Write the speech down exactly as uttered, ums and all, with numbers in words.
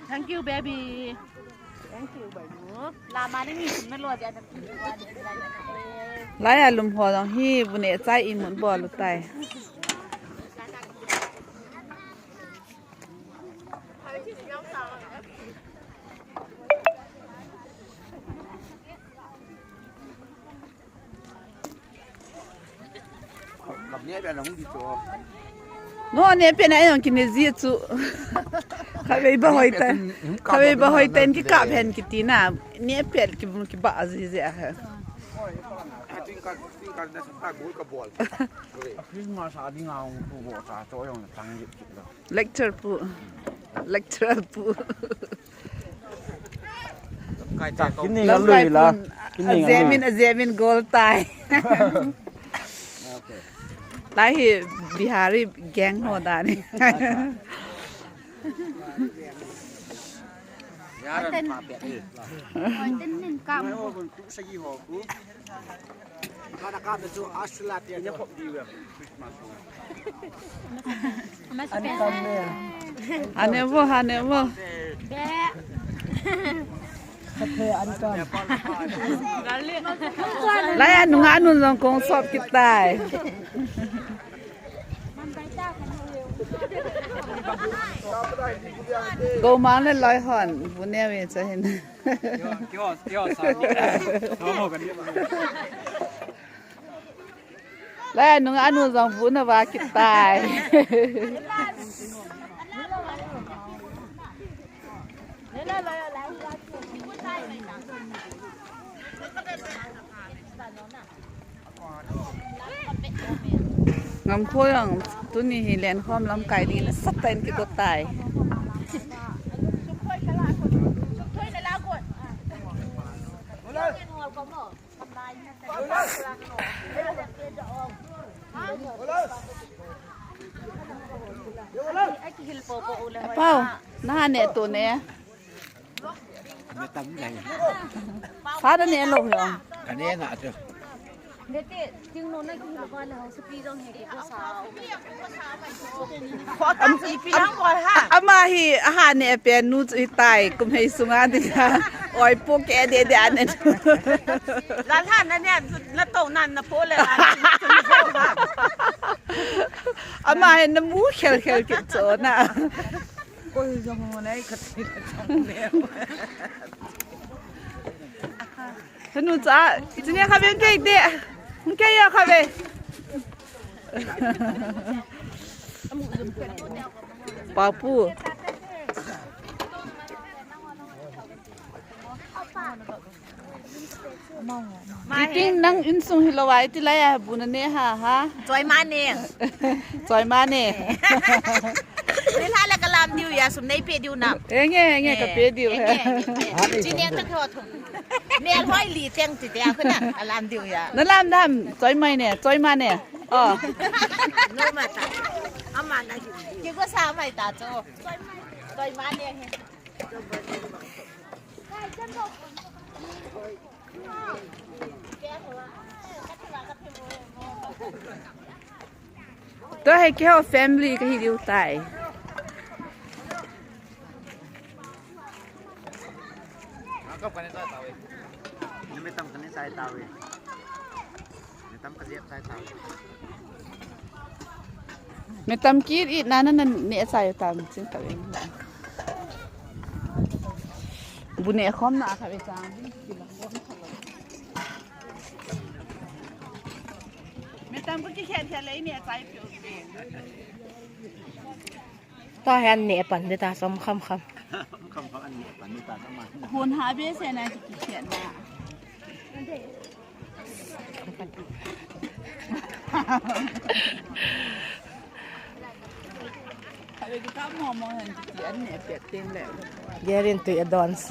Thank you, baby. Thank you, baby. Lama ni mi sum na lo dia na. Lai a lum ho jong hi bu neh chai in mun bol u tai. No, neh pen a jong kine ji chu. Khavei ba hoi tan. Khavei ba hoi tan kikap hen kiti na. Neh pen kibun kiba ji ji a he. Christmas a ding a hung thu bo sa cho jong tang jip jip lo. Lecture pu. Lecture pu. Kini nga lui la. Kini nga lui. Ajemin, ajemin gol tai. Okay. Lai hi Bihari gang ho dan ahi. Yaran pa pe. Oi, tin nin kam. Mai ho kon tu sagi ho ku. Kada kada chu Australia te. Ina khop di we Christmas. Ane vo, ane vo. Lai a nunga nun jong kong sop kit tai. Go mang le loi hon, bu ne ve cha hin. Kio, kio, kio, sa ni. Lai nung anu jong bu na va kit tai. Ngamkho jong tuni hi lenkhom lamkai ding in asat tah in kigo tai. Pau, naha neh to ne. Sa da neh lou hi ong. Ka neh nga chu. Ama hi aha neh pen nu chu hitai, kum hei sunga dinga. Oi po ke de de ane. La la na ne na to na na po le la. Ama hi na mu khel khel kit chu na. Koi jong mo nai khat ni jong le. Hanu cha, chini kha ben kei de. Kei ya kha be. Papu. Itin nang insung hilou a iti lai a bu na ne ha ha. Choi ma ne. Choi ma ne. Ni la la ka lam diu ya sum nei pe diu na. Enge, enge ka pe diu he. Chi ne ta kho thum. Ne hoi li teng ti te a khu na a lam diu ya. Na lam dam choi mai ne, choi ma ne. Oh. No ma ta. Ama na hi. Ki ko sa mai ta cho. Choi ma ne he. Tua hi keiho family kahi diu tai. Metam kit it na na na ne chai tam chin ta ve. Bu ne khom na kha ve chang. Metam ko ki khen khen le ne chai piu. Ta han ne pan de ta som kham kham. Kham kham an ne pan de ta som ma. Hun ha be se na ki khen na. Gerin tu advance.